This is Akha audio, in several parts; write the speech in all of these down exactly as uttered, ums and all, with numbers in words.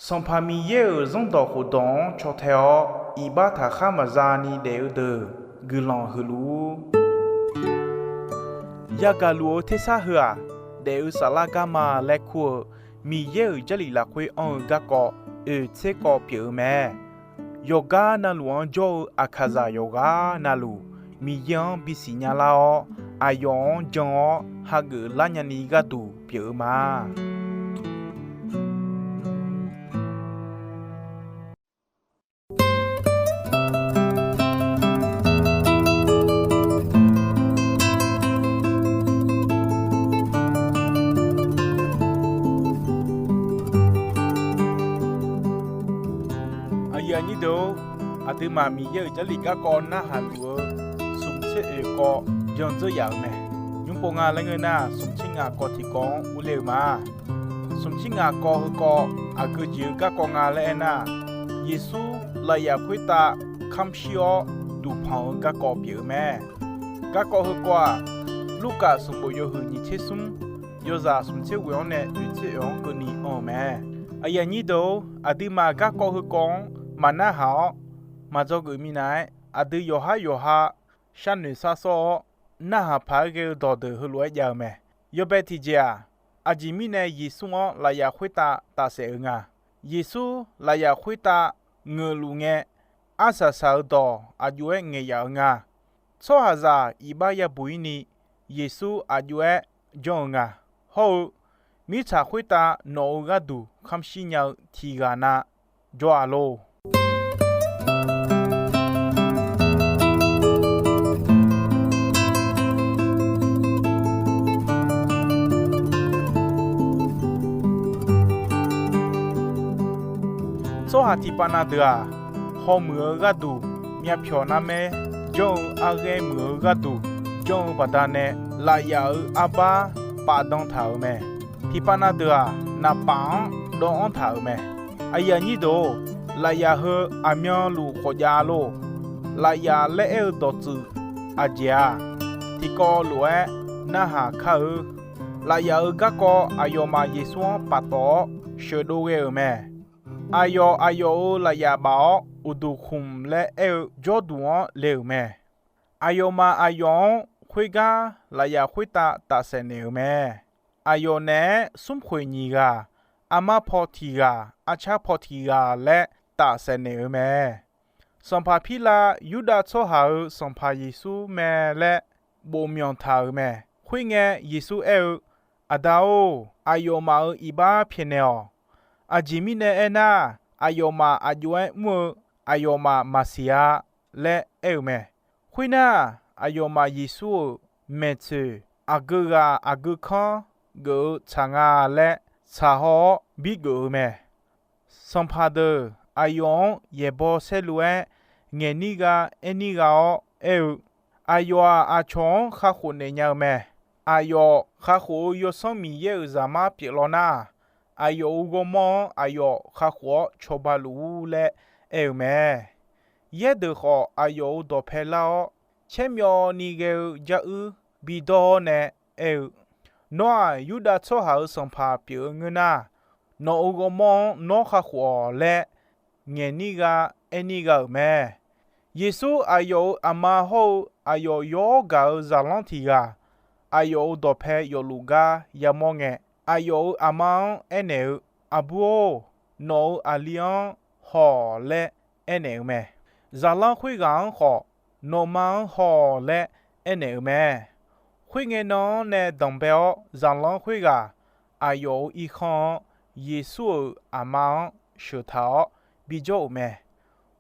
Sanqpaq Miqyaer-euq zanrdawq khofdawq-anr caw tae-awr, iqbax taqkhar maqza ni daef-eu deuq guiqlanq huiq luf-ur. Yagaq luf-eu tersar heu-aq, daef-eu saflar garma laer kur-eu Miqyaer-euq Jarlif lafkhoer anr-eu garkawv oeq tser kawv pyeuf-eu mae. Yawqgar navluf-anr jawr-eu aqkaqzaq yawqghaq navluf, Miqyaer-anr bisiq nya lar-awr, aqyawf-anr jan-awr hageuf lar nyani gharduq pyeuf-eu ma. Aqyuif aqnyir deuq-or, aqduimaf Miqyaer-euq Jarlif garkawv narhaq luf-eu smq tser oeq kawv jan dzeur yaf-euq mae. Nymr pov nga laer ngeur nar, smq tser ngaq kawv tiqkawv-anr urler-euq ma. Smq tser ngaq kawv heukawv aqgeu jeq-eu garkawv nga laer aernar, Yeqsur lafyaf khoertav kamr shir-awr duqpanq-eu garkawv pyeuf-eu mae. Garkawv heukawv-aq, Lurkaf sanqbof yawhuiq nyiq tser smr, yawzaq smq tser ghoeq-anr nae oeq tser oeq-anr keuvni anr-euq mae. Aqyuif aqnyir deuq-or, aqduimaf garkawv heukawv-anr maqnarhaq-awr, maqdzawgeuf minav-aer, aqdui yawqhar yawqha sharnoeq sar sawr-awr, narhaq paq-aer ghae-eu dawqdeuq heulof-aer jav-eu mae. Yawbae tiqjeq-aq, aqjeq mirnae Yeqsur-anr lafyaf khoertav tafsaef-eu nga. Yeqsur lafyaf khoertav ngeufluf ngae, arsaq saq-eu dawq aqjox-aer ngaeq yaf-eu nga. Tsawrhaqzaq iqbax yabuq-ir ni, Yeqsur aqjox-aer janr-eu nga. Hawr-eu, mirtsaq khoertav nawq-eu gharduq kamr shir nya-eu tiqghaq na jawr-a lor. Tsawrhaq tiqpav na deuq-aq, hawmuiq-eu gharduq, myavpyawq narmaer janr-eu arghaer muiq-eu gharduq janr-eu baqdanae, lafyaf-euq arbar pafdan taq-euq mae. Tiqpav na deuq-aq, naqpaf-anr dawvanr taq-euq mae. Aqyuif aqnyir deuq-or, lafyaf heu aqmyanluf khawf jav lor. Lafyaf laer aer-eu dawqtsuif aqjeq-aq, tiqkawv lof-aer narhaq kar-eu. Lafyaf-euq garkawv aqyawfmaf Yeqsur-anr paftawf-awr sheuqdov ghae-euq mae. Aqyawf aqyawf-euq lafyaf baf-awr, uqduq khmq laer aer-eu jawrduq-anr le-euq mae. Aqyawfmaf aqyawf-anr khoergar lafyaf khoertav tafsaef naeq-euq mae. Aqyawf naeq-aer smrkhoeq nyiq ghaq, armar paw tiq ghaq, arcar paw tiq ghaq laer tafsaef naeq-euq mae. Sanqpaq Pirlav Yurdav tsawrhaq-euq Sanqpaq Yeqsur mae laer bofmyanq taq-euq mae. Khoerngae, Yeqsur aer-eu, Aqda-or, aqyawfmaf-euq iqbax pyaeqnaeq-awq. Aqjeq mirnae aernar, aqyawfmaf aqjox-aer mr-eu aqyawfmaf maqsiq-a laer aer-eu mae. Khoernar, aqyawfmaf Yeqsur-euq maeqtsoeq aqgeu ghaq aqgeu kanr geuf-eu tsaq nga laer tsaq haw-awr bigeuf-eu mae. Sanqpaq deuq aqyawf-anr yaeqbawq saerlu-aer ngaeqnir gha aernir gha-awr aer-eu, Aqyawf-aq, aqcawq-anr kakhof naeq nya-eu mae. Aqyawf kakhof-eu Yawsanr Miqyaer-euq Zaqmar pyeuflar nar, aqyawf-euq ghawrmawr-anr aqyawf kakhof-awr cawba luf-ur laer aer-eu mae. Yaerdeuq khawf, aqyawf-euq dawqpae lar-awr, caermyawvni ghae-eu jaruir bidawr-awr nae aer-eu, Nawr-aq, Yurdav tsawrhaq-euq sanqpaq pyeuf-eu ngeur nar, nawq-euq ghawrmawr-anr nawr kakhof-awq laer ngaeqnir gha aernir gha-euq mae. Yeqsur aqyawf-euq aqma hawr-eu aqyawf yawr gaq-eu zaqlanr tiq ghaq, aqyawf-euq dawqpae yawfluf gar yamawr ngae, aqyawf-euq aqma-anr aernaeq-eu, Aqbur-or, nawq-euq aqli-anr haw-awq laer aernaeq-eu mae. Zaqlanr khoerghaq-anr khawf, Nawqma-anr haw-awq laer aernaeq-eu mae. Khoerngae nan-anr nae danqbae-awr, zaqlanr khoerghaq aqyawf-euq irkanr-anr Yeqsur-euq aqma-anr sheuqtaq-awr bijawr-euq mae.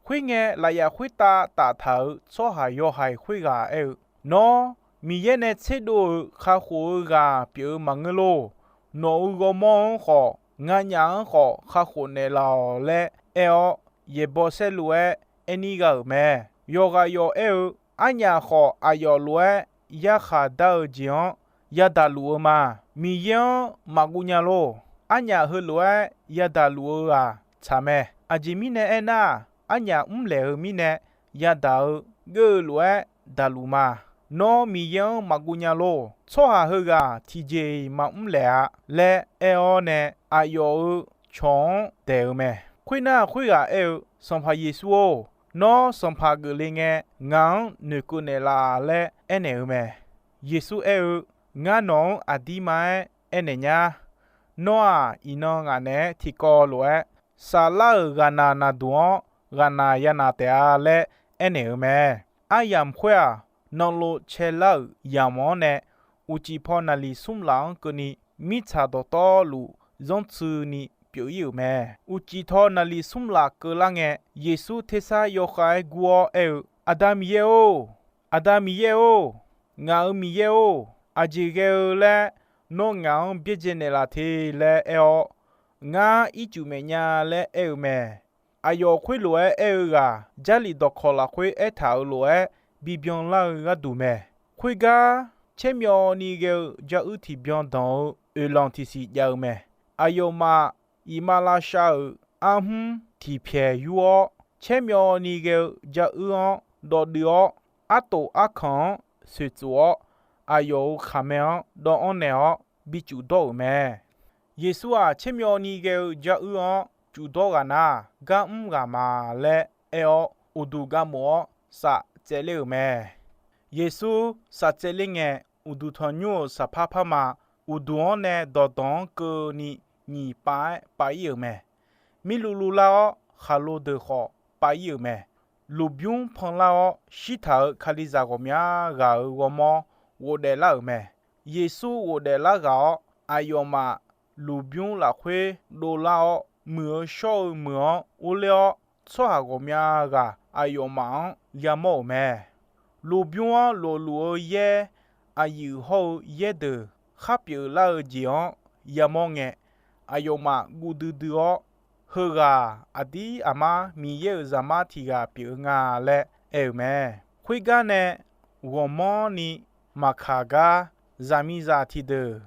Khoerngae, lafyaf khoertav taftaq-euq tsawrhaq yawhaiq khoerghaq aer-eu, Nawr, Miqyaer nae tserdov-euq kakhof-eu ghaq pyeuf-eu maqngeur lor. Nawq-euq ghawrmawr-anr khawf, nganyaf-anr khawf kakhof naeqlaf-awq laer aer-awr, yaeqbawq saerlu-aer aernir gha-euq mae. Yawqghaq yawq aer-eu, Arnyaf khawf aqyawf lof-aer yarkhaq dar-eu jeq-anr yadaq luf-eu ma. Miqyaer-anr maqguv nya lor. Arnyaf heulof-aer yadaq luf-eu ghaq tsaq mae. Aqjeq mirnae aernar, arnyaf mrlaeq-eu mirnae yadaq-eu geur-eu lof-aer daqluf ma. Nawr, Miqyaer-anr maqguv nya lor. Tsawrhaq heughaq tiqjeq-iq maqmr laef-a laer aer-awr nae, aqyawf-euq cawq-anr daeq-eu mae. Khoernar, khoerghaq aer-eu, Sanqpaq Yeqsur-or, nawr sanqpaq geufle ngae, ngaq-anr noeqkeuv naeqlaf laer aernaeq-eu mae. Yeqsur aer-eu, Ngar nawq-anr aqdirma-aer aernaeq nyar. Nawr-aq, iqnan ngaq naeq-aer tiqkawv lof-aer, saflar-euq ghaqnaq naqduq-anr ghaqnaq yanaq taef-a laer aernaeq-eu mae. Aryamq khoer-aq, nanlov caelar-euq yamq-anr nae uqcif paw naqliq smr laf-anr keuvni, mirtsaq dawqtawvluf zanrtsuini pyeuf ir-euq mae. Uqcif taw naqliq smr laf keuvlar ngae, Yeqsur tersar yawkhav-aer gur-awr aer-eu, Aqda Miqyaer-or, Aqda Miqyaer-or, ngaq-euq Miqyaer-or, aqjeq ghae-eu laer nawr ngaq-anr byaerdzae naeqlaf te laer aer-awr, ngar ircuf maeq nya laer aer-eu mae. Aqyawf khoerlof-aer aer-eu ghaq, Jarlif dawqkawq lafkhoer aertaq-euq lof-aer bibyan lar-eu gharduq mae. Khoergar, caermyawvni ghae-eu jaruir tiqbyan danq-eu oeqlanq tiqsiq jav-eu mae. Aqyawfmaf iqmalavshav-euq arhmr tiqpyaeq yur-awr, caermyawvni ghae-eu jaruir-anr dawvduiv-awr, artof arkanq-anr soeqtsof-awr, aqyawf-euq khaqmae-anr dawvanr naeq-awr bicuf dawr-euq mae. Yeqsur-aq, caermyawvni ghae-eu jaruir-anr cuf dawr ghaq nar, gar mr ghaq ma laer aer-awr, uqduq gavmof-awr saftsaev ler-euq mae. Yeqsur saftsaev ler ngae, uqduq tanqnymr-euq saqpar parma uqduq-anr nae dawqdawq-anr keuvni nyiq pav-aer pav ir-euq mae. Mirluv luvlar-awr, khaqlo deuq khawf pav ir-euq mae. Lmqbymr panlar-awr shirtaq-euq Kalizaq ghawqmya ghaq-euq ghawrmawr ghofdaef lar-euq mae. Yeqsur ghofdaef lar ghaq-awr, aqyawfmaf lmqbymr lafkhoer dovlar-awr, muiq-eu shawr-eu meuq-anr urler-awr, tsawrhaq ghawqmya ghaq aqyawfmaf-anr yamawr-euq mae. Lmqbymr-anr lofluf-eu yaer, aqyuif hawr-eu yaer deuq khar pyeuflar-eu jeq-anr yamawr ngae, aqyawfmaf guv duidui-awr, Heughaq aqdir aqmar Miqyaer-euq Zaqmar tiq ghaq pyeuf-eu nga laer aer-euq mae. Khoergar nae ghawqmanrni maqkaq gar zaqmiqzaq tiqdeuq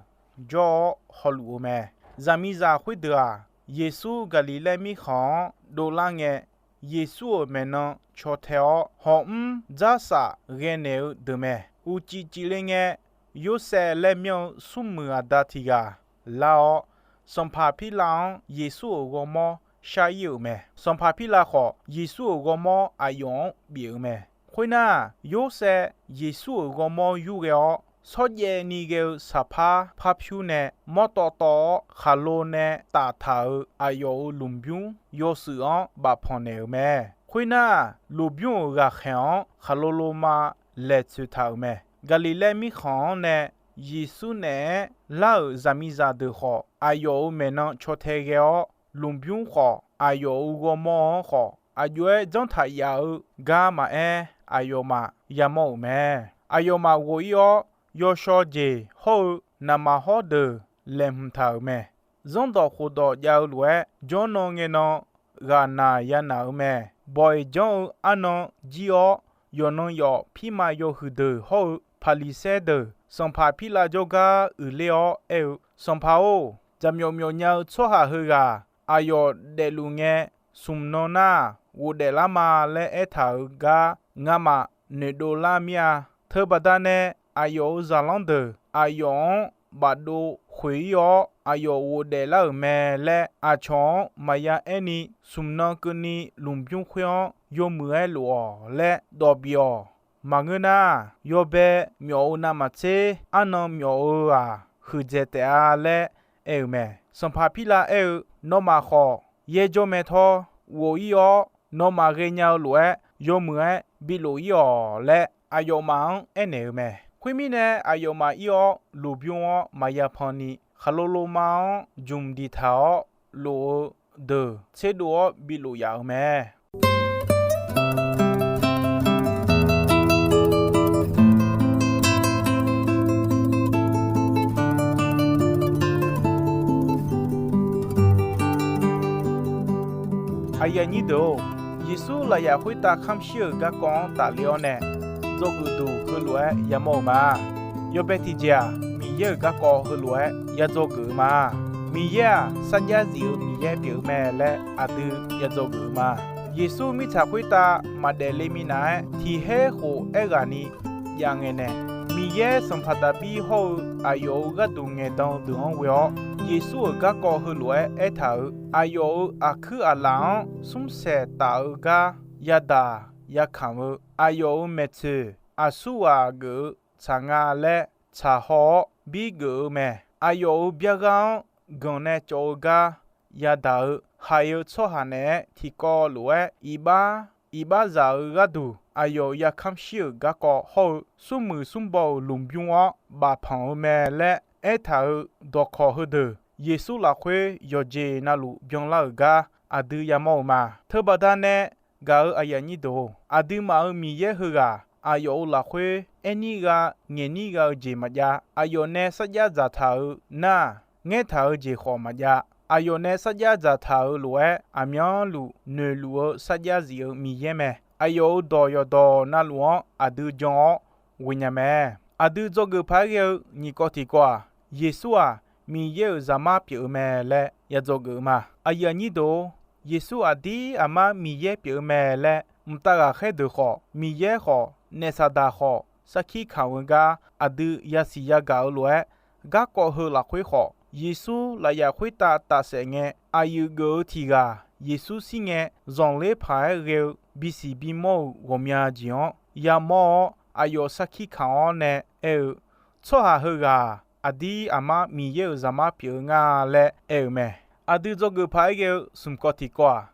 jawr-awr hawluf-eu mae. Zaqmiqzaq khoerdeuq-aq, Yeqsur Gaqliqlaer mirkhanq-anr dovlar ngae, Yeqsur-euq maeqnan caw tae-awr, hawq mr dzarsaf ghae naeq-eu deuq mae. Uqcif cifle ngae, Yorsaev laer myanr-eu smrmuiq aqda tiq ghaq lar-awr, sanqpaq Pirlav-anr Yeqsur-euq ghawrmawr shar ir-euq mae. Sanqpaq Pirlav khawf, Yeqsur-euq ghawrmawr aqyawf-anr bif-eu mae. Khoernar, Yorsaev Yeqsur-euq ghawrmawr yurghae-awr, shawrjaev ni ghae-eu saqpar par pyur nae mawrtawv tawv-awr, khaqlo nae taftaq-euq aqyawf-euq lmqbymr yawshuif-anr bafpanq naeq-euq mae. Khoernar, lmqbymr-euq ghaqkhaeq-anr khaqlo loma laeq tsoeqtaq-euq mae. Gaqliqlaer mirkhanq-anr nae Yeqsur naeq-aer lar-euq zaqmiqzaq deuq khawf, aqyawf-euq maeqnan caw tae ghae-awr, lmqbymr khawf, aqyawf-euq ghawrmawr-anr khawf, aq jov-aer janrtaq yaf-eu gar maqaer, aqyawfmaf yamawr-euq mae. Aqyawfmaf ghof ir-awr, yawshawr jeq hawr-eu naqmaq hawr deuq laeqhmq taq-euq mae. Zanrdawq khofdawq jav-eu lof-aer, janrnan ngae nan ghaqnaq yanaq-euq mae. Bawq-iq janr-eu arnan jir-awr, yawqnan yawf pirma yawhuiq deuq hawr-eu Paqliqsaer deuq, sanqpaq Pirlav jawrgar uiqler-awr aer-eu, Sanqpaq-or, jaqmyawf myawf nya-eu tsawrhaq heughaq aqyawf daefluf ngae, smq nan nar ghofdaef lar ma laer aertaq-euq gar ngamaf noeqdov lar mir-a. Teubaqda nae aqyawf-euq zaqlanr deuq aqyawf-anr bafdov khoeq ir-awr, aqyawf ghofdaef lar-euq mae laer aqcawq-anr maqya aerni, smq nan keuvni lmqbymr khoer-anr yawmuiq-aer lof-awq laer dawq bif-awq. Maqngeur nar, yawbae myawf-eu navmaqtser arnan myawf-eu-aq, huiqdzaeq taef-a laer aer-euq mae. Sanqpaq Pirlav aer-eu, Nawmaf khawf yaer jawr mae tawr, ghof ir-awr, nawmaf ghaenya-eu lof-aer yawmuiq-aer bi lof ir-awq laer, aqyawfmaf-anr aernaeq-eu mae. Khoermirnae, aqyawfmaf ir-awr, lmqbymr-anr maqya pan ni, khaqlo loma-anr jmq diqtaq-awr lof-eu deuq tserdov-awr bi lof yaf-euq mae. Aqyuif aqnyir deuq-or, Yeqsur lafyaf khoertav kamr shir-euq garkawv-anr tafle-awr nae, dzawgeuf duq heulof-aer yamawr-eu ma. Yawbae tiqjeq-aq, Miqyaer-euq garkawv heulof-aer ya dzawgeuf-eu ma. Miqyaer-aq, sarjax zif-eu Miqyaer pyeuf-eu mae laer aqdui ya dzawgeuf-eu ma. Yeqsur mirtsaq khoertav maqdaef le minav-aer, tiq her khof aerghaq ni jav ngae nae, Miqyaer Sanqpaq Daqbir hawr-eu aqyawf-euq gharduq ngaeqdan-eu deuq-anr ghoe-awr, Yeqsur-euq garkawv heulof-aer aertaq-euq, aqyawf-euq aqkuir aqlaf-anr smrsaeq taf-eu gar yadaq yakamq-eu, aqyawf-euq maeqtsoeq aqsurghaq geuf-eu tsaq nga laer tsaqhaw-awr birgeuf-eu mae. Aqyawf-euq byar ghar-anr ganq nae cawv-eu gar yadaq-eu haiq-eu tsawrhaq naeq-aer tiqkawv lof-aer iqbax iqbaxzaq-eu gharduq aqyawf yakamr shir-euq garkawv hawr-eu smrmuiq smrbaw-euq lmqbymr-anr bafpanq-eu mae laer aertaq-euq dawqkawq heudeuq, Yeqsur lafkhoer yawqjeq navluf byanlar-euq gar aqdui yamawr-eu ma. Teubaqda nae gaq-euq aqyuif aqnyir deuq-or, aqduimaf-euq Miqyaer heughaq aqyawf-euq lafkhoer aernir gha ngaeqnir gha-eu jeq maqjav. Aqyawf nae sarjax dzaqtaq-euq nar, ngaertaq-eu jeq khawf maqjav. Aqyawf nae sarjax dzaqtaq-euq lof-aer aqmyanluf noeqluf-eu sarjax zif-eu Miqyaer mae. Aqyawf-euq dawq yawqdawq navluf-anr aqdui jan-awr ghoe nya mae. Aqdui dzawgeuf paq-aer ghae-eu nyiq kawv tiqkawv-aq, Yeqsur-aq Miqyaer-euq zaqmar pyeuf-eu mae laer ya dzawgeuf-eu ma. Aqyuif aqnyir deuq-or, Yeqsur aqdir aqmar Miqyaer pyeuf-eu mae laer mqtav ghaqkhaer deuq khawf, Miqyaer khawf, naef Saqdaq khawf sarkir kamq-eu gar aqdui yasiq yagaq-eu lof-aer, garkawv heu lafkhoer khawf, Yeqsur lafyaf khoertav tafsaef ngae aqyuif geuf-eu tiq ghaq Yeqsur shir ngae zanqler paq-aer ghae-eu bisiq bimawr-euq ghawqmya jeq-anr yamawr-awr, aqyawf sarkir kamq-awr nae aer-eu, Tsawrhaq heughaq-aq, aqdir aqmar Miqyaer-euq zaqmar pyeuf-eu nga laer aer-eu mae. Aqdui dzawgeuf paq-aer ghae-eu smq kawv tiqkawv-aq,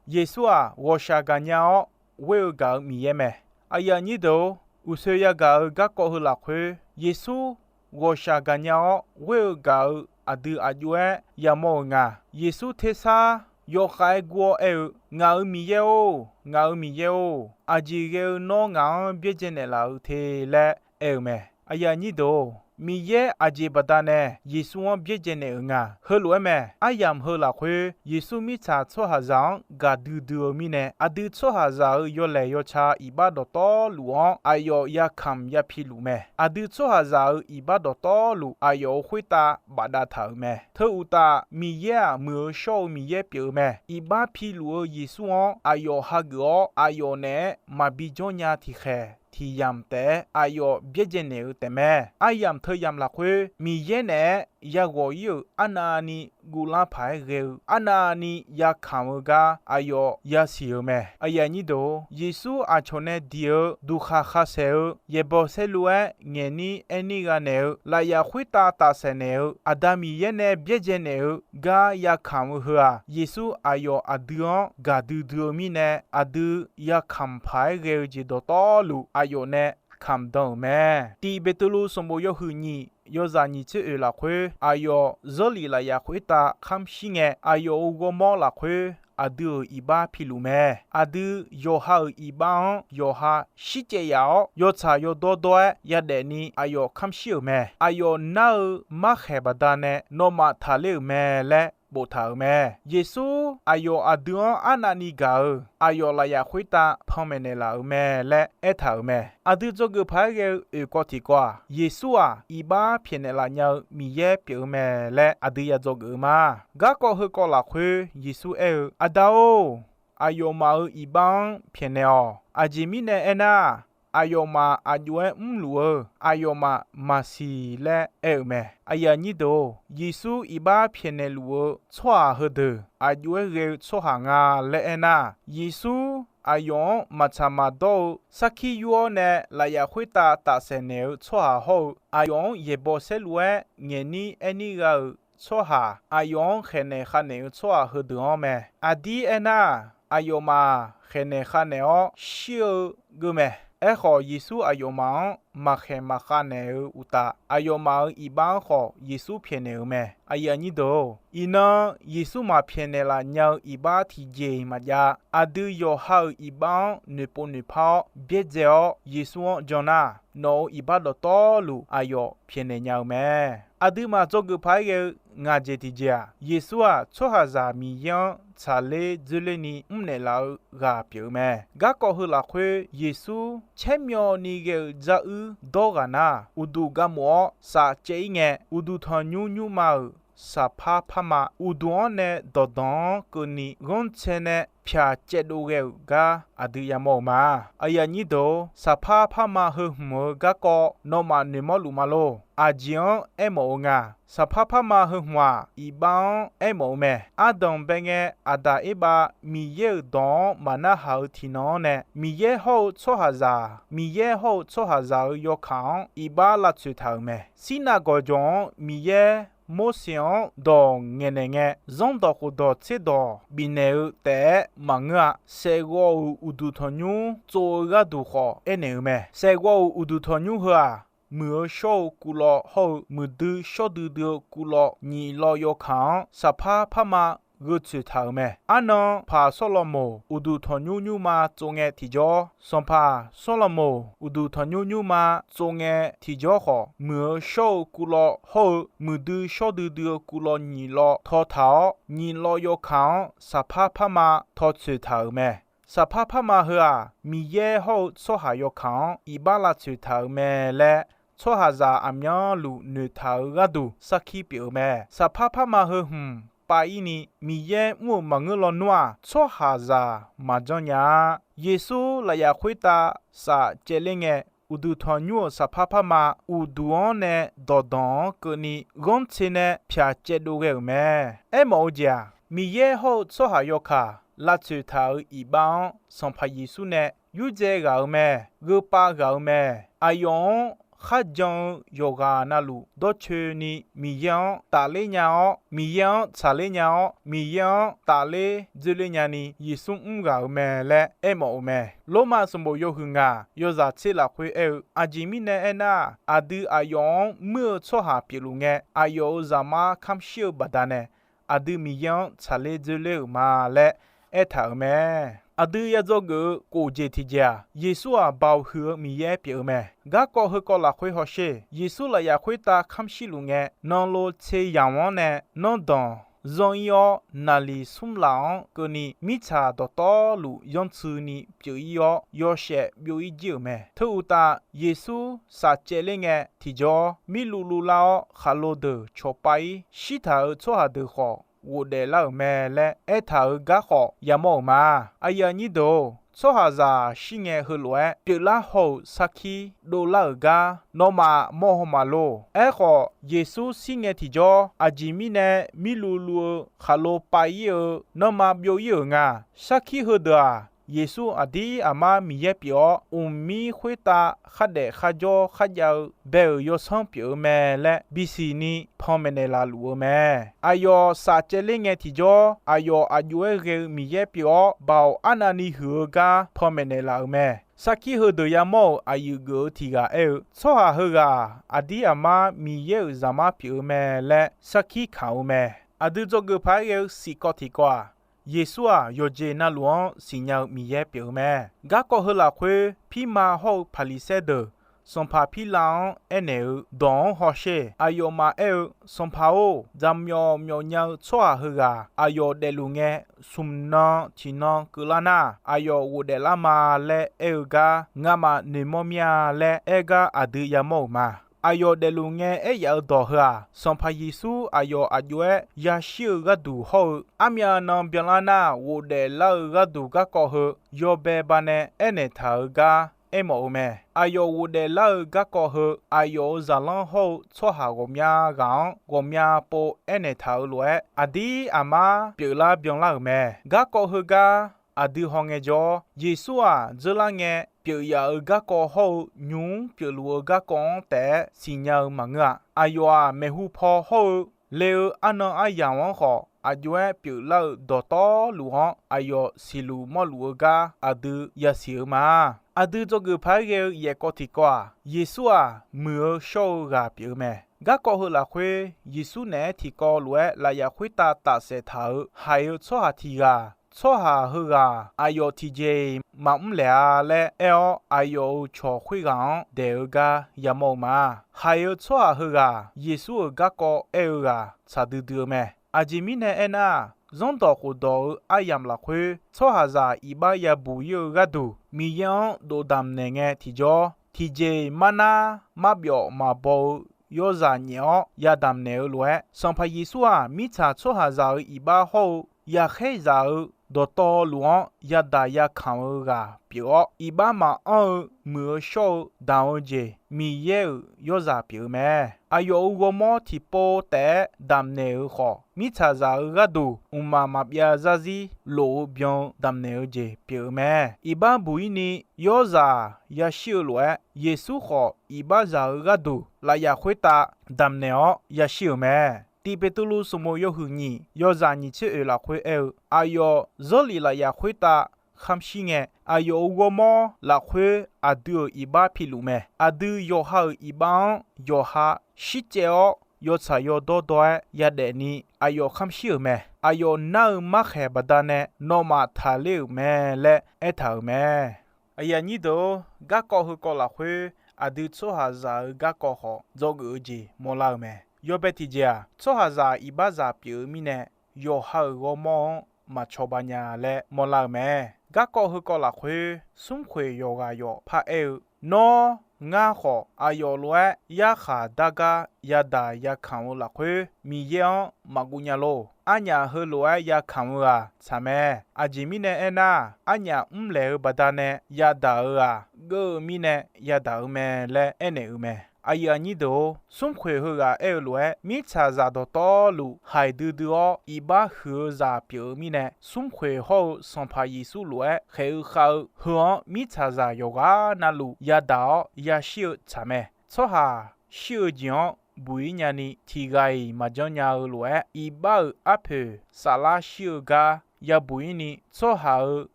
Yeqsur-aq, ghawqshaq gaqnya-awr ghoer-eu gaq-euq Miqyaer mae. Aqyuif aqnyir deuq-or, uqsoe yagaq-euq garkawv heu lafkhoer, Yeqsur ghawqshaq gaqnya-awr ghoer-eu gaq-eu aqdui aq jov-aer yamawr-eu nga. Yeqsur tersar yawkhav-aer gur-awr aer-eu, Ngaq-euq Miqyaer-or, ngaq-euq Miqyaer-or, aqjeq ghae-eu nawr ngaq-anr byaerdzae naeqlaf-eu te laer aer-eu mae. Aqyuif aqnyir deuq-or, Miqyaer aqjeq baqdanae Yeqsur-anr byaerdzae naeq-euq nga. Heulof-aer mae. Aryamq heu lafkhoer, Yeqsur mirtsaq tsawrhaqzaq-anr gaqdui dui-eu mirnae, aqdui tsawrhaqzaq-euq yawlaeq yawca iqbax dawqtawvluf-anr aqyawf yakamq yapi luf mae. Aqdui tsawrhaqzaq-euq iqbax dawqtawvluf aqyawf-euq khoertav bafdav taq-euq mae. Teu uqtaf, Miqyaer-aq, muiq-eu shawr-eu Miqyaer pyeuf-eu mae. Iqbax piluf-eu Yeqsur-anr aqyawf hageuf-awr, aqyawf naeq-aer maqbi jawrnya tiqkhaeq tiq yamq taef-aer aqyawf byaerdzae naeq-eu taefmae. Aryamq teu yamq lafkhoer, Miqyaer naeq-aer yaghawq ir-euq arnavni guvlar paq-aer ghae-eu arnavni yakamq-eu gar aqyawf yasiq-eu mae. Aqyuif aqnyir deuq-or, Yeqsur aqcawq nae diq-eu duqkhaq khaqsaef-eu yaeqbawq saerlu-aer ngaeqnir aernir gha naeq-eu lafyaf khoertav tafsaef naeq-eu Aqda Miqyaer nae byaerdzae naeq-eu gar yakamq-eu heu-aq, Yeqsur aqyawf aqdui-anr gaqdui dui-eu mirnae, aqdui yakamq paq-aer ghae-eu jeq dawqtawvluf aqyawf nae kamq dan-euq mae. Tiq Beqtuvluv sanqbof yawhuiq nyiq yawzaq nyiq tser oeq lafkhoer, aqyawf Zeurlif lafyaf khoertav kamr shir ngae, aqyawf-euq ghawrmawr lafkhoer aqdui-euq iqbax piluf mae. Aqdui yawqha-euq iqbax-anr yawqha shircaev yaf-awr, yawtsaq yawdawr dawr-aer yadaef ni aqyawf kamr shir-euq mae. Aqyawf nar-eu markhaeq baqdanae nawmaf taqler-euq mae laer boftaq-euq mae. Yeqsur aqyawf aqdui-anr arnavni gaq-eu aqyawf lafyaf khoertav panmaeq naeqlaf-euq mae laer aertaq-euq mae. Aqdui dzawgeuf paq-aer ghae-eu oeq kawv tiqkawv-aq, Yeqsur-aq iqbax pyaeqnaeq laf nya-eu Miqyaer pyeuf-eu mae laer aqdui ya dzawgeuf-eu ma. Garkawv heukawv lafkhoer Yeqsur aer-eu, Aqda-or, aqyawfmaf-euq iqbax-anr pyaeqnaeq-awq. Aqjeq mirnae aernar, aqyawfmaf aq jov-aer mrluf-eu aqyawfmaf maqsiq laer aer-euq mae. Aqyuif aqnyir deuq-or, Yeqsur iqbax pyaeqnaeq luf-eu tsawrhaq heudeuq aq jov-aer ghae-eu tsawrhaq nga laer aernar, Yeqsur aqyawf-anr maqtsaq maqdawr-eu sarkir yur-awr nae lafyaf khoertav tafsaef naeq-eu tsawrhaq hawr-eu aqyawf-anr yaeqbawq saerlu-aer ngaeqnir aernir gha-euq tsawrhaq, aqyawf-anr khaeqnaeq khavnaeq-eu tsawrhaq heudeuq-anr mae. Aqdir aernar, aqyawfmaf khaeqnaeq khavnaeq-awr shir-eu geuv mae. Aerkhawf, Yeqsur aqyawfmaf-anr maqkhaeq maqkhav naeq-eu uqtaf, aqyawfmaf-euq iqbax-anr khawf Yeqsur pyaeqnaeq-euq mae. Aqyuif aqnyir deuq-or, iqnan Yeqsur maq pyaeqnaeq laf nya-eu iqbax tiqjeq-iq maqjav. Aqdui yawqha-euq iqbax-anr noeqpov noeqpar-awr byaerdzae-awr Yeqsur-anr jan nar, nawq-euq iqbax dawqtawvluf aqyawf pyaeqnaeq nya-eu mae. Aqduimaf dzawgeuf paq-aer ghae-eu ngaq jeq tiqjeq-aq, Yeqsur-aq, tsawrhaqzaq Miqyaer-anr tsaqler dzoerlerni mrnaeq laf-eu ghaq pyeuf-eu mae. Garkawv heu lafkhoer, Yeqsur caermyawvni ghae-eu dzaruir dawr ghaq nar, uqduq gavmof-awr saf caev-ir ngae, uqduq tanqnymr nymrma-euq saqpar parma uqduq-anr nae dawqdanq-anr keuvni ghanrcae nae pyaq caevdov ghae-euq gar aqdui yamawr-euq ma. Aqyuif aqnyir deuq-or, saqpar parma heu hmq-eu garkawv nawmaf noeqmawr luf ma lor. Aqjeq-anr aermawf-eu nga. Saqpar parma heu hmq-aq, iqbax-anr aermawf-eu mae. Ardanq bae ngae, Aqdaq Erbav Miqyaer-euq dawq-anr maqnarhaq-eu tiqnan-anr nae, Miqyaer hawr-eu tsawrhaqzaq, Miqyaer hawr-eu tsawrhaqzaq-euq yawkaq-anr iqbax lavtsoeq taq-euq mae. Sirnav gawqjawq-anr Miqyaer Morseq-anr dawq ngaeqnaeq ngae, Zanrdawq khofdawq tserdawq bifnaeq-eu taef-aer maqngeur-a. Saeqghawv-euq uqduq tanqnymr tsov-eu gharduq khawf aernaeq-eu mae. Saeqghawv-euq uqduq tanqnymr heu-aq, muiq-eu shawr-eu kuvlawv hawr-eu muiqdui shawr duidui-eu kuvlawv nyiq lawv yawkaq-anr saqpar parma gheutsoeq taq-euq mae. Arnan paq Sawrlaqmoq uqduq tanqnymr nymrma tsov ngae tiqjawr, sanqpaq Sawrlaqmoq uqduq tanqnymr nymrma tsov ngae tiqjawr khawf, muiq-eu shawr-eu kuvlawv hawr-eu muiqdui shawr duidui-eu kuvlawv nyiq lawv tawtaq-awr, nyiq lawv yawkaq-anr saqpar parma tawtsoeq taq-euq mae. Saqpar parma heu-aq, Miqyaer hawr-eu tsawrhaq yawkaq-anr iqbax lavtsoeq taq-euq mae laer, tsawrhaqzaq aqmyanluf noeqtaq-eu gharduq sarkir pyeuf-eu mae. Saqpar parma heu hmq pav-ir ni Miqyaer mr-euq maqngeur lawnmr-aq, tsawrhaqzaq maqjanr nya-a. Yeqsur lafyaf khoertav saf caevler ngae, uqduq tanqnymr-euq saqpar parma uqduq-anr nae dawqdanq-anr keuvni ghanrcae nae pyaq caevdov ghae-euq mae. Aermawf-eu jeq-aq, Miqyaer hawr-eu tsawrhaq yawkaq lavtsoeq taq-euq iqbax-anr Sanqpaq Yeqsur nae yurdzae ghaq-euq mae. Gheupav ghaq-euq mae. Aqyawf-anr kharjan-eu yawqghaq navluf dawrcoeni Miqyaer-anr tafler nya-awr, Miqyaer-anr tsaqler nya-awr, Miqyaer-anr tafler dzoerler nyani Yeqsur mr ghaq-euq mae laer aermawf-eu mae. Lormav sanqbof yawhuiq ngaq yawzaq tser lafkhoer aer-eu, aqjeq mirnae aernar, aqdui aqyawf-anr muir-eu tsawrhaq pyeufluf ngae, aqyawf-euq zaqmar kamr shir-eu baqdanae aqdui Miqyaer-anr tsaqler dzoerler-euq ma laer aertaq-euq mae. Aqdui ya dzawgeuf-eu kof jeq tiqjeq-aq, Yeqsur-aq Baoq huiq-eu Miqyaer pyeuf-eu mae. Garkawv heukawv lafkhoer hawsher. Yeqsur lafyaf khoertav kamr shir luf ngae, nanlov tser yamq-anr nae nanrdanq zanr-ir-awr, naqliq smr laf-anr keuvni mirtsaq dawqtawvluf yanrtsuini pyeuf-ir-awr, yawshaef byov-ir jir-euq mae. Teu uqtaf, Yeqsur saf caevler ngae tiqjawr, mirluv luvlar-awr khaqlo deuq cawqpav-ir shirtaq-euq tsawrhaq deuq khawf ghofdaef lar-euq mae laer aertaq-euq gar khawf yamawr-euq ma. Aqyuif aqnyir deuq-or, tsawrhaqzaq shir ngae heulof-aer pyeuflar haw-euq sarkir dovlar-euq gar nawmaf mawrhaw maqlor. Aerkhawf, Yeqsur shir ngae tiqjawr, aqjeq mirnae mirluv luv-eu khaqlo pav-ir-eu nanrma byov-ir-euq nga. Sarkir heudeuq-aq, Yeqsur aqdir aqmar Miqyaer pyeuf-awr, mqmir khoertav khardaef kharjawr kharjav-eu bae-euq yawsanr pyeuf-eu mae laer bisiqni panmaeq naeqlaf luf-eu mae. Aqyawf saf caevler ngae tiqjawr, aqyawf aq jov-aer ghae-eu Miqyaer pyeuf-awr, Baoq arnavni huiq-eu gar panmaeq naeqlaf-euq mae. Sarkir heudeuq yamawr-euq aqyuif geuf-eu tiq ghaq aer-eu, tsawrhaq heughaq aqdir aqmar Miqyaer-euq zaqmar pyeuf-eu mae laer sarkir kamq-eu mae. Aqdui dzawgeuf paq-aer ghae-eu siqkawv tiqkawv-aq, Yeqsur-aq yawqjeq navluf-anr siqnya-eu Miqyaer pyeuf-eu mae. Garkawv heu lafkhoer, pirma hawr-eu Paqliqsaer deuq Sanqpaq Pirlav-anr aernaeq-eu dawq-anr hawsher. Aqyawfmaf aer-eu, Sanqpaq-or, jaqmyawf myawfnya-eu tsawrhaq heughaq aqyawf daefluf ngae, smq nan tiqnan keuvlar nar, aqyawf ghofdaef lar ma laer aer-eu gar ngamaf noeqmawr mir-a laer aer gar aqdui yamawr-euq ma. Aqyawf daefluf ngae aer yaf-eu dawq heu-aq, Sanqpaq Yeqsur aqyawf aq jov-aer yashir-eu gharduq hawr-eu, armyav nan byanlar nar ghofdaef lar-eu gharduq garkawv heu yawbae banae aernaeq taq-euq gar aermawf-eu mae. Aqyawf ghofdaef lar-eu garkawv heu aqyawf-euq zaqlanr hawr-eu tsawrhaq ghawqmya ghaq-anr ghawqmya pov aernaeq taq-euq lof-aer, aqdir aqmar pyeuflar byanlar-euq mae. Garkawv heugar aqdui hawngae jawr, Yeqsur-aq dzeurlar ngae pyeuf yaf-euq garkawv hawr-eu nymq-mr pyeufluf-eu garkawv-anr taef-aer siqnya-eu maqngeur-a. Aqyawf-aq maeqhu paw hawr-eu le-eu arnan aryamq-anr khawf, aq jov-aer pyeuflar-eu dawqtawvluf-anr aqyawf siqluf mawrluf-eu gar aqdui yasiq-eu ma. Aqdui dzawgeuf paq-aer ghae-eu yaefkawv tiqkawv-aq, Yeqsur-aq muiq-eu shawr-eu ghaq pyeuf-eu mae. Garkawv heu lafkhoer, Yeqsur naeq-aer tiqkawv lof-aer lafyaf khoertav tafsaef taq-euq haiq-eu tsawrhaq tiq ghaq, tsawrhaq heughaq aqyawf tiqjeq-iq maqmr laeq-a laer aer-awr, aqyawf-euq cawq khoerghaq-anr daeq-eu gar yamawr-eu ma. Haiq-eu tsawrhaq heughaq, Yeqsur-euq garkawv aer-eu ghaq tsaq duidui-eu mae. Aqjeq mirnae aernar, Zanrdawq khofdawq-eu aryamq lafkhoer, tsawrhaqzaq iqbax yabuq-ir-eu gharduq Miqyaer-anr dovdamq naeqngae tiqjawr, tiqjeq-iq marnar marbyawf maqbaw-eu yawzaq nyaef-awr yadamq naeq-eu lof-aer, Sanqpaq Yeqsur-aq, mirtsaq tsawrhaqzaq-euq iqbax hawr-eu yaqkhaer zaq-eu dawqtawvluf-anr yadaq yakamq-eu ghaq pyeuf-awr, iqbax maqanr-eu muiq-eu shawr-eu damq-eu jeq Miqyaer-euq yawrzaq pyeuf-eu mae. Aqyawf-euq ghawrmawr tiqpov taef-aer damq naeq-euq khawf, mirtsaqzaq-euq gharduq mqmaq maqbyav zarzir lof-eu byan-eu damq naeq-eu jeq pyeuf-eu mae. Iqbax buq-ir ni yawrzaq yashir-eu lof-aer, Yeqsur khawf iqbaxzaq-euq gharduq lafyaf khoertav damq naeq-awr yashir-euq mae. Tiq Beqtuvluv sanqbof yawhuiq nyiq yawzaq nyiq tser oeq lafkhoer aer-eu, aqyawf zanrlif lafyaf khoertav khamrshir ngae, aqyawf-euq ghawrmawr lafkhoer aqdui-euq iqbax piluf mae. Aqdui yawqha-euq iqbax-anr yawqha shircaev-awr, yawtsaq yawdawr dawr-aer yadaef ni aqyawf khamrshir-euq mae. Aqyawf nar-eu markhaeq baqdanae nawmaf taqler-euq mae laer aertaq-euq mae. Aqyuif aqnyir deuq-or, garkawv heukawv lafkhoer aqdui tsawrhaqzaq-euq garkawv khawf dzawgeuf-eu jeq mawrlar-eu mae. Yawbae tiqjeq-aq, tsawrhaqzaq iqbaxzaq pyeuf-eu mirnae, yawqha-euq ghawrmawr-anr maq cawba nya laer mawrlar-eu mae. Garkawv heukawv lafkhoer smrkhoeq yawqghaq yawf paraer-eu, Nawr, ngar khawf aqyawf lof-aer yarkhaq dargar yadaq yakamq-eu lafkhoer Miqyaer-anr maqguv nya lor. Arnyaf heulof-aer yakamq-eu-aq tsaq mae. Aqjeq mirnae aernar, arnyaf mrlaeq-eu baqdanae yadaq-eu-aq, geur-eu mirnae yadaq-eu mae laer aernaeq-eu mae. Aqyuif aqnyir deuq-or, smrkhoeq heughaq aer-eu lof-aer, mirtsaqzaq dawqtawvluf haiq duidui-awr iqbax huiq-eu zaq pyeuf-eu mirnae, smrkhoeq hawr-eu Sanqpaq Yeqsur lof-aer khaeq-eu khav-eu heu-anr mirtsaqzaq yawqghaq navluf yadaq-awr yashir-eu tsaq mae. Tsawrhaq shir-eu jeq-anr buq-ir nyani tiq ghaq-iq maqjanr nya-eu lof-aer, iqbax-euq arpoeq saflar shir-eu gar yabuq-ir ni, tsawrhaq-euq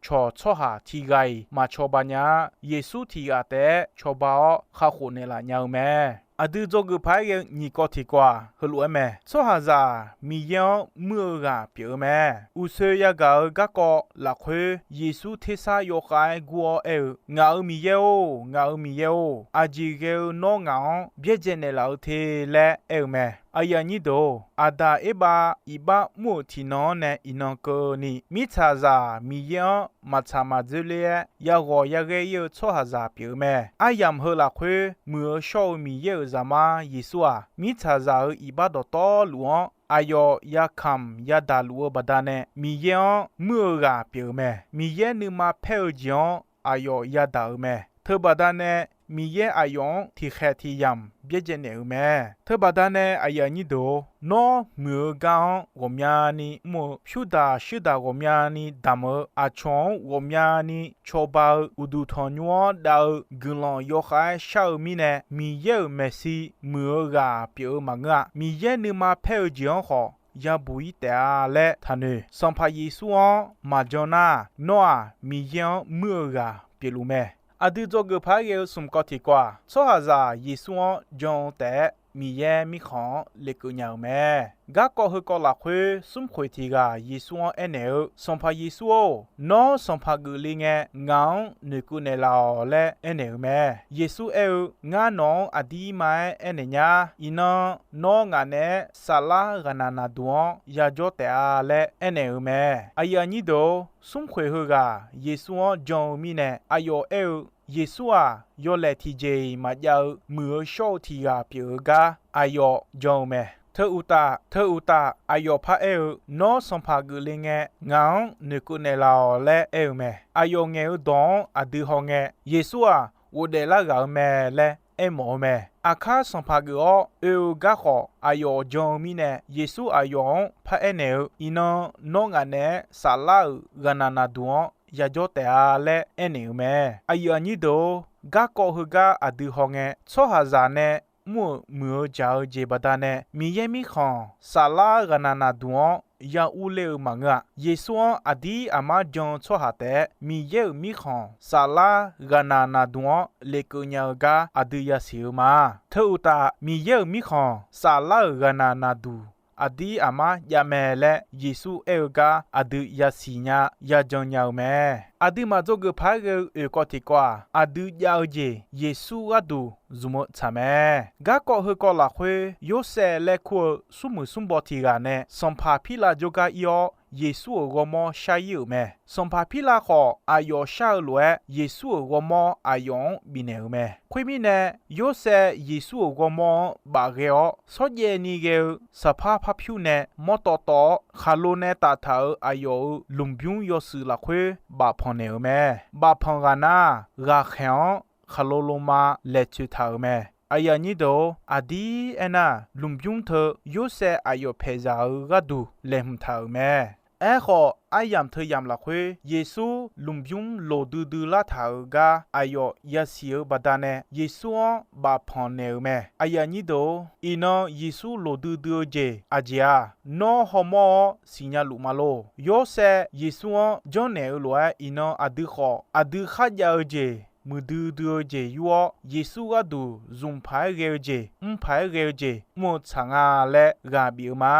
cawq tsawrhaq tiq ghaq-iq maq cawba nya-a. Yeqsur tiq ghaq taef-aer cawba-awr kakhof naeqlaf nya-eu mae. Aqdui dzawgeuf paq-aer ghae-eu nyiq kawv tiq kawv-aq, heulof-aer mae. Tsawrhaqzaq Miqyaer-anr muir-eu ghaq pyeuf-eu mae. Uqsoe yagaq-eu garkawv lafkhoer, Yeqsur tersar yawkhav-aer gur-awr aer-eu, Ngaq-euq Miqyaer-or, ngaq-euq Miqyaer-or, aqjeq ghae-eu nawr ngaq-anr byaerdzae naeqlaf-eu te laer aer-eu mae. Aqyuif aqnyir deuq-or, Aqdaq Erbav iqbax mr-euq tiqnan-anr nae iqnan keuvni, mirtsaqzaq Miqyaer-anr maqtsaq maqdzoerler-aer yaghawq yaghaer-ir-eu tsawrhaqzaq pyeuf-eu mae. Aryamq heu lafkhoer muiq-eu shawr-eu Miqyaer-euq Zaqmar Yeqsur-aq, mirtsaqzaq-euq iqbax dawqtawvluf-anr aqyawf yakamq yadaq luf-eu baqdanae, Miqyaer-anr muir-eu ghaq pyeuf-eu mae. Miqyaer nuima paer-eu jeq-anr aqyawf yadaq-euq mae. Teubaqdanae Miqyaer aqyawf-anr tiqkhaeq tiq yamq byaerdzae naeq-euq mae. Teubaqdanae aqyuif aqnyir deuq-or, nawr muiq-eu gar-anr ghawqmyani mr-eu, pyurdaq shuirdaq ghawqmyani damq-eu, aqcawq-anr ghawqmyani cawba-eu, uqduq tanqnymr-anr dav-eu, guiqlanq yawkhav-aer shar-eu mirnae, Miqyaer-euq maeqshi muiq-eu ghaq pyeuf-eu maqngeur-a. Miqyaer nuima paer-eu jeq-anr khawf yabuq-ir taef-a laer taqnoeq. Sanqpaq Yeqsur-anr maqjan nar, nawr-aq Miqyaer-anr muir-eu ghaq pyeufluf mae. Aqdui dzawgeuf paq-aer ghae-eu smq kawv tiq kawv-aq, tsawrhaqzaq Yeqsur-anr jan-eu taef-aer Miqyaer mirkhanq-anr lekeuv nya-euq mae. Garkawv heukawv lafkhoer smrkhoeq tiq ghaq Yeqsur-anr aernaeq-eu, Sanqpaq Yeqsur-or, nawr sanqpaq geufle ngae ngaq-anr noeqkeuv naeqlaf-awq laer aernaeq-eu mae. Yeqsur aer-eu, Ngar nawq-anr aqdirma-aer aernaeq nya. Iqnan nawr ngaq naeq-aer saflar ghaqnaq naqduq-anr yajawr taef-a laer aernaeq-eu mae. Aqyuif aqnyir deuq-or, smrkhoeq heughaq Yeqsur-anr jan-eu mirnae aqyawf aer-eu, Yeqsur-aq, yawlaeq tiqjeq-iq maqjav-eu muiq-eu shawr-eu tiq ghaq pyeuf-eu gar aqyawf jan-eu mae. Teu uqtaf, teu uqtaf, aqyawf paraer-eu, Nawr sanqpaq geufle ngae ngaq-anr noeqkeuv naeqlaf-awq laer aer-eu mae. Aqyawf ngaeq-eu dawq-anr aqdui hawngae, Yeqsur-aq, ghofdaef lar ghaq-eu mae laer aermawf-eu mae. Aqkar sanqpaq geuf-awr oe-eu garkhawf aqyawf jan-eu mirnae, Yeqsur aqyawf-anr paraer naeq-eu, Iqnan nawr ngaq naeq-aer saflar-euq ghaqnaq naqduq-anr yajawr taef-a laer aernaeq-eu mae. Aqyuif aqnyir deuq-or, garkawv heugar aqdui hawngae, tsawrhaqzaq nae mr-euq muiq-eu jaq-eu jeq baqdanae Miqyaer mirkhanq saflar ghaqnaq naqduq-anr ya urler-eu maqngeur-a. Yeqsur-anr aqdir aqmar jan-eu tsawrhaq taef-aer Miqyaer-euq mirkhanq saflar ghaqnaq naqduq-anr lekeuv nya-eu gar aqdui yasiq-eu ma. Teu uqtaf, Miqyaer-euq mirkhanq saflar-euq ghaqnaq naqduq aqdir aqmar jav mae laer Yeqsur aer-eu gar aqdui yasiq nya yajan nya-eu mae. Aqduimaf dzawgeuf paq-aer ghae-eu oeqkawv tiqkawv-aq, aqdui jav-eu jeq Yeqsur gharduq zmq-eu tsaq mae. Garkawv heukawv lafkhoer Yorsaev laer kur-eu smrmuiq smrbaw tiq ghaq nae sanqpaq Pirlav jawrgar ir-awr, Yeqsur-euq ghawrmawr shar-ir-euq mae. Sanqpaq Pirlav khawf, aqyawf shar-eu lof-aer, Yeqsur-euq ghawrmawr aqyawf-anr bifnaeq-euq mae. Khoermirnae, Yorsaev Yeqsur-euq ghawrmawr-anr bafghae-awr, shawrjaev ni ghae-eu saqpar parpyur nae mawrtawv tawv-awr, khaqlo nae taftaq-euq aqyawf-euq lmqbymr yawshuif lafkhoer bafpanq naeq-euq mae. Bafpanq ghaq nar, ghaqkhaeq-anr khaqlo loma laeq tsoeq taq-euq mae. Aqyuif aqnyir deuq-or, aqdir aernar, lmqbymr teu Yorsaev aqyawf paeqzaq-eu gharduq laeqhmq taq-euq mae. Aerkhawf, aryamq teu yamq lafkhoer Yeqsur lmqbymr loqdui dui lar taq-euq gar aqyawf yasiq-eu baqdanae, Yeqsur-anr bafpanq naeq-euq mae. Aqyuif aqnyir deuq-or, iqnan Yeqsur loqdui dui-eu jeq aqjeq-aq, nawr hawmawr-awr siqnya luf ma lor. Yorsaev Yeqsur-anr janrnaeq-eu lof-aer, iqnan aqdui khawf aqdui kharjav-eu jeq, muiqdui dui-eu jeq yur-awr, Yeqsur gharduq zmq paq-aer ghae-eu jeq, mr paq-aer ghae-eu jeq mr-eu tsaq nga laer ghaq bif-eu ma.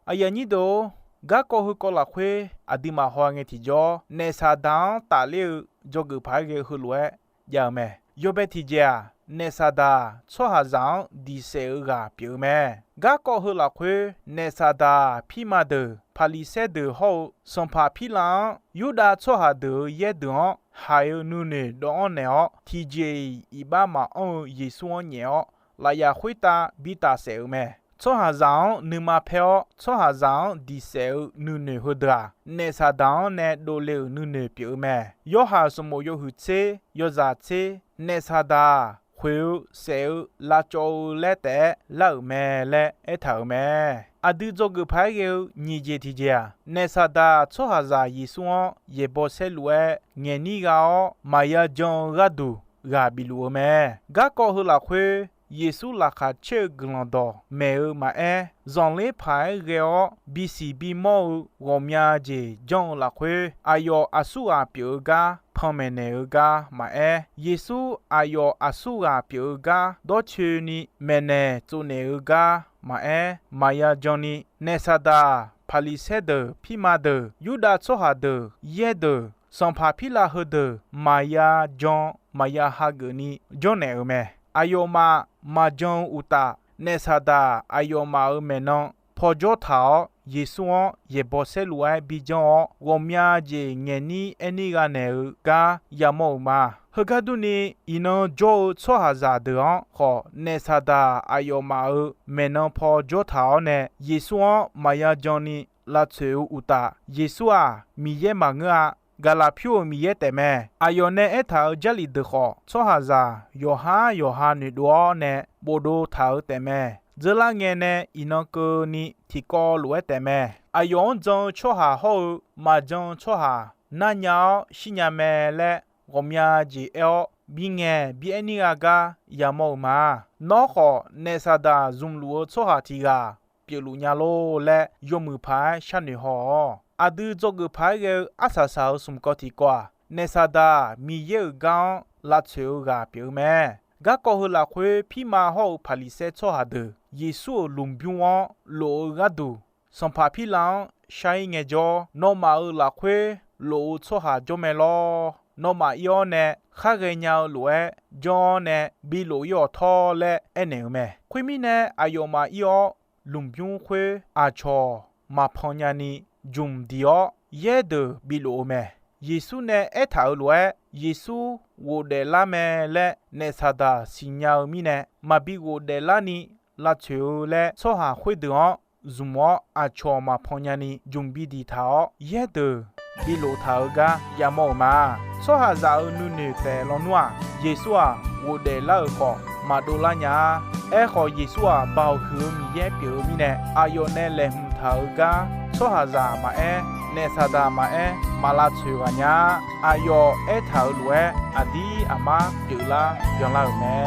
Aqyuif aqnyir deuq-or, garkawv heukawv lafkhoer aqduimaf haw ngae tiqjawr, naef Saqdaq-anr tafler-eu dzawgeuf paq-aer ghae-eu heulof-aer jav-eu mae. Yawbae tiqjeq-aq, naef Saqdaq tsawrhaqzaq-anr diqsaef-eu ghaq pyeuf-eu mae. Garkawv heu lafkhoer, naef Saqdaq pirma deuq, Paqliqsaer deuq hawr-eu Sanqpaq Pirlav-anr Yurdav tsawrhaq deuq-euq yaer deuq-anr haiq-eu nuinoeq dawv-anr naeq-awr, tiqjeq-iq iqbax maqanr-eu Yeqsur-anr nyaef-awr, lafyaf khoertav bi tafsaef-euq mae. Tsawrhaqzaq-anr nuima paer-awr, tsawrhaqzaq-anr diqsaef-eu nuinoeq heudeuq-aq, naef Saqdaq-anr nae dovle-euq nuinoeq pyeuf-eu mae. Yorhaq sanqbof yawhuiq tser yawzaq tser, naef Saqdaq-aq, khoeq-eu saef-eu lavcawv-eu laer taef-aer lar-euq mae laer aertaq-euq mae. Aqdui dzawgeuf paq-aer ghae-eu nyiq jeq tiqjeq-aq, naef Saqdaq tsawrhaqzaq Yeqsur-anr yaeqbawq saerluf-aer ngaeqnir gha-awr maqya jan-eu gharduq ghaq bif luf-eu mae. Garkawv heu lafkhoer, Yeqsur laqkhaq caer-eu guiqlanq dawq maeq-eu maqaer, zanqler paq-aer ghae-awr bisiq bimawr-eu ghawqmya jeq janr-eu lafkhoer, aqyawf aqsurghaq pyeuf-eu gar panmaeq naeq-eu gar maqaer, Yeqsur aqyawf aqsurghaq pyeuf-eu gar dawrcoeni maeqnaeq tsovnaeq-eu gar maqaer, maqya jan ni, naef Saqdaq, Paqliqsaer deuq, pirma deuq, Yurdav tsawrhaq deuq, yaer deuq, sanqpaq Pirlav heudeuq maqya jan maqya hageuf ni janrnaeq-euq mae. Aqyawfmaf maqjan-eu uqtaf, naef Saqdaq aqyawfmaf-euq maeqnan paw jawr taq-awr, Yeqsur-anr yaeqbawq saerluf-aer bijanr-awr, ghawqmya jeq ngaeqnir aernir gha naeq-eu gar yamawr-euq ma. Heugar durni, iqnan jawr-eu tsawrhaqzaq deuq-anr khawf, naef Saqdaq aqyawfmaf-euq maeqnan paw jawr taq-awr nae, Yeqsur-anr maqya jan ni lavtsoeq-eu uqtaf, Yeqsur-aq, Miqyaer maqngeur-a. Gaqlaq pyur-euq Miqyaer taefmae. Aqyawf nae aertaq-euq Jarlif deuq khawf, tsawrhaqzaq yawqhar yawqha noeqdov-awr nae bofdov taq-eu taefmae. Dzeurlar ngae nae iqnan keuvni tiqkawv lof-aer taefmae. Aqyawf-anr jan-eu tsawrhaq hawr-eu maqjan-eu tsawrhaq narnya-awr shirnya mae laer, ghawqmya jeq aer-awr, bingaeq bi aernir gha gar yamawr-eu ma. Nawr khawf, naef Saqdaq zmqluf-eu tsawrhaq tiq ghaq pyeufluf nya lor laer, yawmuiq paq-aer sharnoeq haw-awq. Aqdui dzawgeuf paq-aer ghae-eu arsaq saq-euq smq kawv tiqkawv-aq, naef Saqdaq Miqyaer-euq gar-anr lavtsoeq-eu ghaq pyeuf-eu mae. Garkawv heu lafkhoer, pirma hawr-eu Paqliqsaer tsawrhaq deuq Yeqsur-euq lmqbymr-anr lof-eu gharduq, sanqpaq Pirlav-anr shar-ir ngaejawr, nawmaf-euq lafkhoer lof-eu tsawrhaq jawr mae lawr. Nawmaf ir-awr nae khar ghaenya-eu lof-aer janr-awr nae bi lof-ir-awq tawr laer aernaeq-euq mae. Khoermirnae, aqyawfmaf ir-awr, lmqbymr khoer aqcawq maqpan nyani jmq diq-awr, yaer deuq bi lof-eu mae. Yeqsur nae aertaq-euq lof-aer, Yeqsur ghofdaef lar mae laer naef Saqdaq siqnya-eu mirnae, maqbi ghofdaef larni lavtsoeq-eu laer, tsawrhaq khoerdeuq-anr zmq-awr aqcawq maqpan nyani jmq bi diq taq-awr, yaer deuq bi lof taq-eu gar yamawr-euq ma. Tsawrhaqzaq-euq nuinoeq taef lawnmr-aq, Yeqsur-aq, ghofdaef lar-euq khawf maqdov lar nya-a. Aerkhawf, Yeqsur-aq, Baoq huiq-eu Miqyaer pyeuf-eu mirnae, aqyawf nae laeqhmq taq-euq gar tsawrhaqzaq maqaer, naef Saqdaq maqaer, maq lavtsoeq ghaq nya-a. Aqyawf aertaq-euq lof-aer, aqdir aqmar pyeuflar byanlar-euq mae.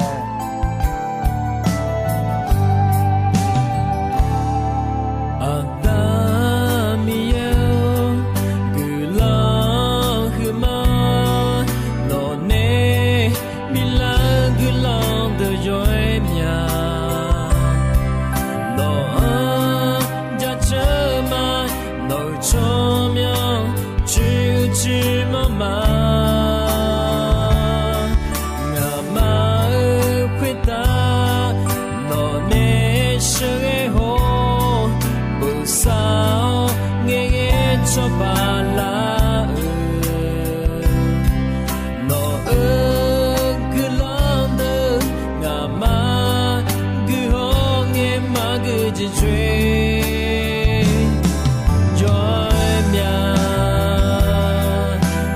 Aqda Miqyaer-or, guiqlanq huiqma, nawqnae biflar-eu guiqlanq deuq yawr-aer mya. Nawq-anr jaceuq-eu ma, nawq-euq tsawrmyanr coer-eu coer manr ma. Ngaqma-euq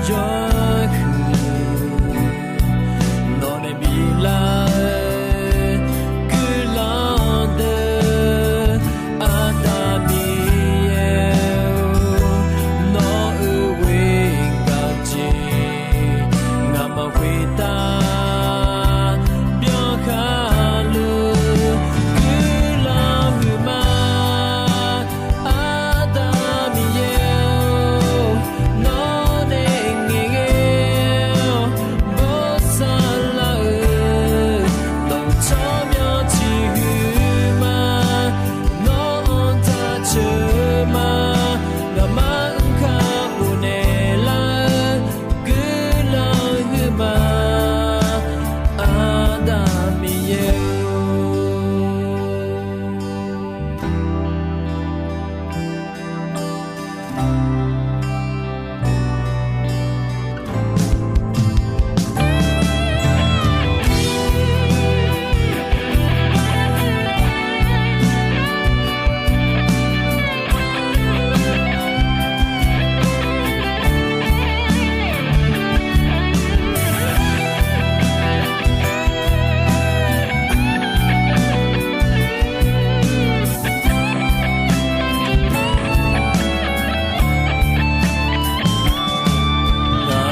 Yawhuiq, nawq nae biflar-eu guiqlanq deuq, Aqda Miqyaer-or, nawq-euq ghoer gaq jeq, nga'maf khoertav byankhar luf guiqlanq huiqma. Aqda Miqyaer-or, nawr nae ngaeqghae-awr bosav lar-euq, nawq-euq tsawrmyanr tiq huiqma. Nawr anr taq ceuq ma, nga'maf mr kakhof naeqlar-eu guiqlanq huiqma, Aqda Miqyaer-or.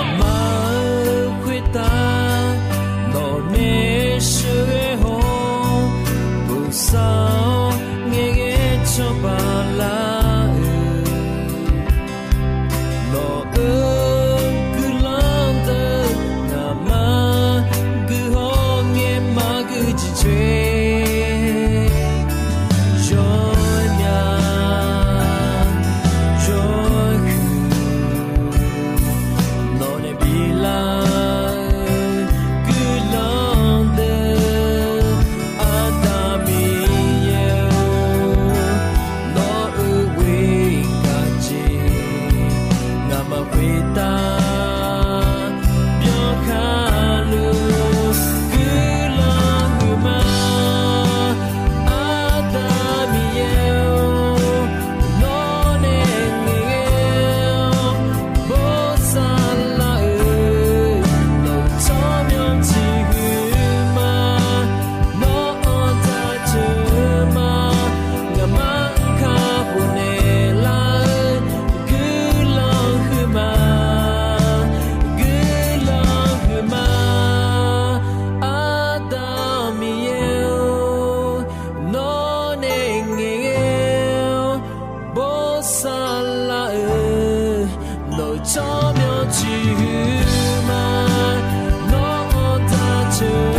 Nga'maf-euq khoertav nawq nae sheuqghae haw-awr, bosav-awr ngaeqghae cawba lar-euq, nawq-euq guiqlanq deuq nga'maf guiqhaw ngaeq maqgui jeq coer, yawmya yawhuiq, nawq nae biflar-eu guiqlanq deuq, Aqda Miqyaer-or, nawq-euq ghoer gaq jeq, nga'maf khoertav byankhar luf guiqlanq huiqma. Aqda Miqyaer-or, nawr nae ngaeqghae-awr bosav lar-euq, nawq-euq tsawrmyanr tiq huiqma. Nawr anr taq ceuq ma, nga'maf mr kakhof naeqlar-eu guiqlanq huiqma, guiqlanq huiqma. Aqda Miqyaer-or, nawr nae ngaeqghae-awr bosav lar-euq, nawq-euq tsawrmyanr tiq huiqma. Nawr anr taq ceuq